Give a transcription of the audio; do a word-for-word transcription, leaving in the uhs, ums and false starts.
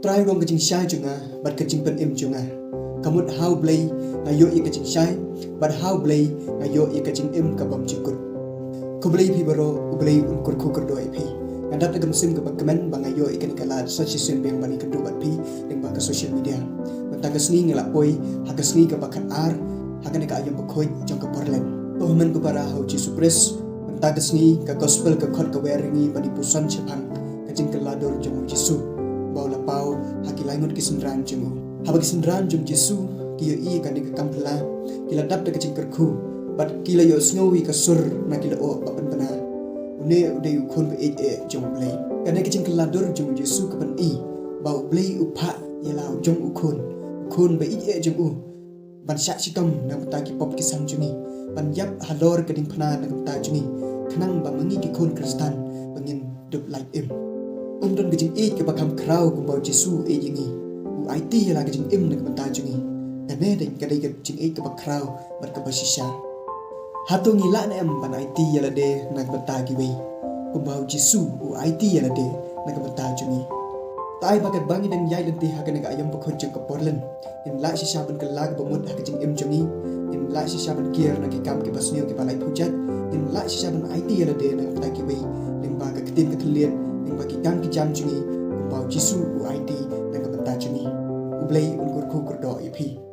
Trai rong ka jingshai jong nga bad ka jingpynim jong nga. Ka mut ha U Blei nga ïoh ïa ka jingshai, bad ha U Blei nga ïoh ïa ka jingim ka bym jukut. Khublei phi baroh, U Blei un kyrkhu kyrdoh ïa phi. Nga dap da ka mynsiem kaba kmen ba nga ïoh ïa kane ka lad sa shisien biang ban ïakynduh bad phi lyngba ka social media. Mynta ka sngi nga la poi ha ka sngi kaba khatar ha kane ka aïom bakhuid jong ka Portland. Ko hynmen ko para ha U Jisu Khrist, mynta ka sngi ka gospel ka khot ka wer ïa ngi ban ïa puson shaphang ka jingkylla dur jong U Jisu ba u la paw ha ki lai ngut ki synran jong u. Haba ki synran jong U Jisu ki ïohi ïa kane ka kam phylla, ki la dap da ka jingkyrkhu bad ki la ïohsngew ïa ka sur na ki lyoh ba pynbna: Une u dei u Khun ba ïeit eh jong U Blei. Kane ka jingkylla dur jong U Jisu ka pyni ba U Blei u phah ïa la u jong u Khun, u Khun ba ïeit eh jong u, ban shah shitom na ka bynta ki pop ki san jong ngi, ban ïap halor ka diengphna na ka bynta jong ngi, khnang ba ma ngi ki khun Khristan ba ngin dup lait im. Ym don ka jingïeit kaba kham khraw kumba U Jisu u ïeit ïa ngi. U aiti ïa la ka jingim na ka bynta jong ngi. Kane dei ka dei ka jingïeit kaba khraw bad kaba shisha. Hato ngi lah ne em ban aiti ïa lade na ka bynta kiwei, kumba U Jisu u aiti ïa lade na ka bynta jong ngi? Te ai ba katba ngi dang ïaid lynti ha kane ka aïom bakhuid jong ka Portland, ngin lah shisha ban kylla kaba mut ha ka jingim jong ngi. Ngin lah shisha ban kiar na ki kam kiba sniew kiba laiphew jait. Ngin lah shisha ban aiti ïa lade na ka bynta kiwei lyngba ka ktien ka thylliej, lyngba ki kam ki jam jong ngi, kumba U Jisu u aiti na ka bynta jong ngi. U Blei un kyrkhu kyrdoh ïa phi.